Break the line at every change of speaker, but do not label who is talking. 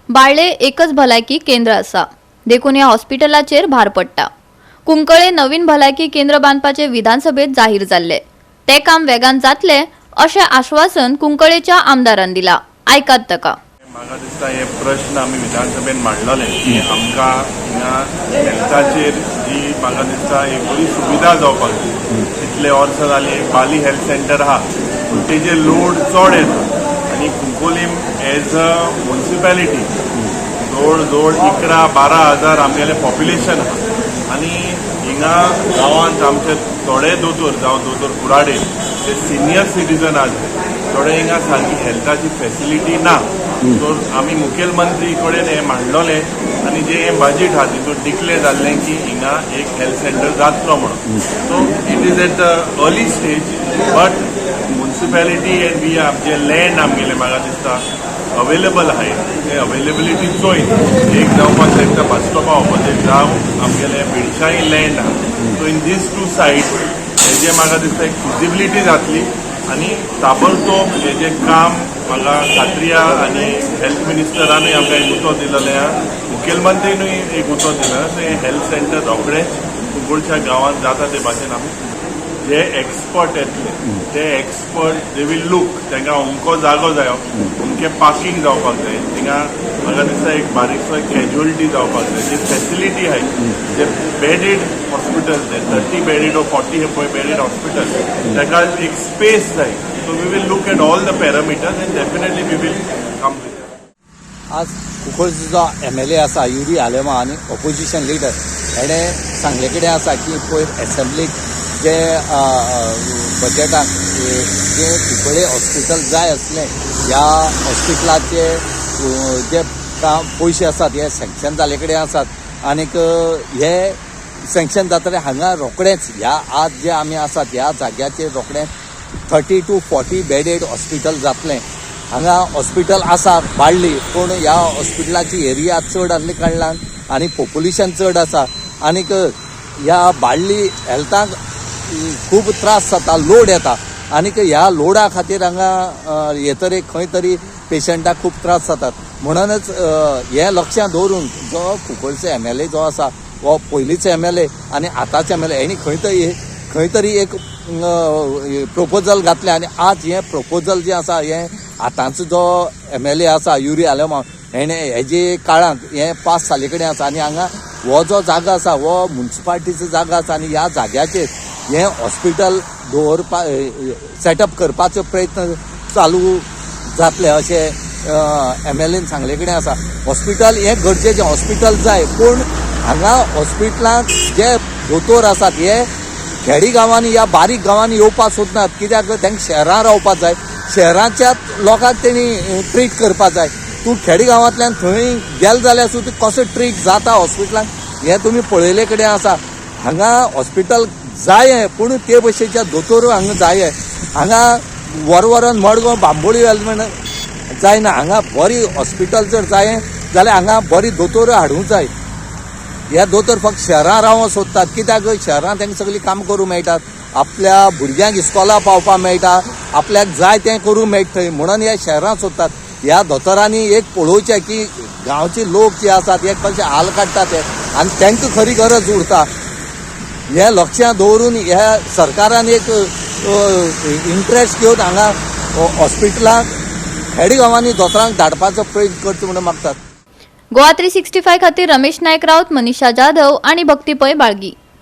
बाळ्ळे एकच भलायकी केंद्र आसा, देखून ह्या हॉस्पिटलाचेर भार पडटा. कुंकळे नवीन भलायकी केंद्र बांदपाचे विधानसभेत जाहीर जाल्ले, ते काम वेगान जातले अशें आश्वासन कुंकळेच्या आमदारान दिला. आयकात ताका.
म्हाका दिसता हे प्रश्न आमी विधानसभेन मांडलेले की आमकां हिंगा हेल्थाचेर जी म्हाका दिसता एक बरी सुविधा जावपाक जाय. इतले वर्सां जाली एक बाली हेल्थ सेंटर आहा, पूण तेजेर लोड चड येता आनी कुंकोलीम एज अ मुन्सिपेलिटी जवळ जवळ 11-12 हजार आमगेलें पॉप्युलेशन आहा आनी हिंगा गांवांत आमचे थोडे दोतोर जावं दोतोर कुराडे ते सिनियर सिटीजन आसा. थोडे हिंगा सारकी हेल्थाची फेसिलिटी ना. सो आमी मुखेलमंत्री कडेन हें मांडलोलें आनी जें हें बजेट आहा तितून डिक्लेर जाल्लें की हिंगा एक हेल्थ सेंटर जातलो म्हणून. So it is at the early stage, but municipality and we J land आमगेलें म्हाका दिसता अवेलेबल आहाय, ते अवेलेबिलिटी चोयन एक जावपाक शकता बस स्टॉपा ऑपोजीट जावं आमगेलें बिडशाही लँड आहा. So in these two site हेजें म्हाका दिसता एक फिजिबिलिटी जातली आनी ताबडतोब हेजें काम म्हाका खात्री आहा. आनी हेल्थ मिनिस्टरानूय आमकां एक उतर दिलेलें आहा, मुखेलमंत्रीनूय एक उतर दिलें आहा. तें हेल्थ सेंटर रोखडेंच कुंकळच्या गांवांत जाता ते भाशेन आमी जे एक्सपर्ट येतले ते एक्सपर्ट they will look. तांकां अमको जागो जायो, अमकें पार्किंग जावपाक जाय, थिंगा म्हाका दिसता एक बारीकसो कॅज्युअलिटी जावपाक जाय, जी फॅसिलिटी आहाय, जे बेडीड हॉस्पिटल, ते 30 bedded or 40 bedded hospital, ताका एक स्पेस जाय. So we will look at all the parameters and definitely we will come with.
आज कुंकळचो जो एमएलए आसा युरी आलेमा आनी ऑपोजिशन लिडर हेणें सांगले कडेन आसा की पयर एसेंब्लीक जे बजेटाक जे कुंकळे हॉस्पिटल जाय आसलें, ह्या हॉस्पिटलाचे जे काम पयशे आसात हे सँक्शन जाल्ले कडेन आसात. आनीक हे सँक्शन जातले हांगा रोखडेंच ह्या आज जे आमी आसात ह्या जाग्याचेर रोखडें 30 to 40 bedded hospital जातलें. हांगा हॉस्पिटल आसा बाळ्ळी, पूण ह्या हॉस्पिटलाची एरिया चड आसले कारणान आनी पॉप्युलेशन चड आसा आनीक ह्या बाळ्ळी हेल्थाक खूब त्रास जाता, लोड येता. आनीक ह्या लोडा खातीर हांगा येतरी खंय तरी पेशंटाक खूब त्रास जातात. म्हणूनच हें लक्षांत दवरून जो कुंकळचो एमएलए जो आसा, हो पयलींचो एमएलए आनी आतांचो एमएलए, हेणी खंय तरी एक प्रोपोजल घातलें. आनी आज हें प्रोपोजल जें आसा हें आतांचो जो एमएलए आसा युरी आलेमाव हेणे हेजे काळांत हें पास जाल्ले कडेन आसा. आनी हांगा हो जो जागो आसा हो मुन्सिपालिटीचो जागो आसा आनी ह्या जाग्याचेर हें हॉस्पिटल दवरपा सेटअप करपाचो प्रयत्न चालू जातले अशें एमएलएन सांगले कडेन आसा. हॉस्पिटल हें गरजेचें, हॉस्पिटल जाय, पूण हांगा हॉस्पिटलांत जे दोतोर आसात हे खेडी गांवांनी या बारीक गांवांनी येवपाक सोदनात. कित्याक? तांकां शहरां रावपाक जाय, शहरांच्या लोकांक तेणी ट्रीट करपाक जाय. तूं खेडे गांवांतल्यान थंय गेले जाल्यार सुद्दां कसो ट्रीट जाता हॉस्पिटलान हें तुमी पळयले कडेन आसा. हांगा हॉस्पिटल जाय, पूण ते भशेच्या दोतोर हांगा जाय. हांगा व्हर व्हरोन मडगांव, बांबोळी व्हेल म्हण जायना. हांगा बरी हॉस्पिटल जर जाय जाल्यार हांगा बरी दोतोर हाडूंक जाय. हे दोतोर फक्त शहरां रावंक सोदतात. कित्याक? शहरांत तांकां सगळीं कामां करूंक मेळटात, आपल्या भुरग्यांक इस्कोला पावपाक मेळटा, आपल्याक जाय तें करूंक मेळटा थंय, म्हणून हे शहरां सोदतात. ह्या दोतोरांनी एक पळोवचें की गांवचे लोक जे आसात हे कशे हाल काडटात ते आनी तांकां खरी गरज उरता. हें लक्षांत दवरून ह्या सरकारान एक इंट्रस्ट घेवन हांगा हॉस्पिटलाक हेड गांवांनी दोतोरांक धाडपाचो प्रयत्न करचो म्हणून मागतात.
गोवा 365 खातीर रमेश नायक राऊत, मनीषा जाधव आणि भक्ती पै, बाळगी.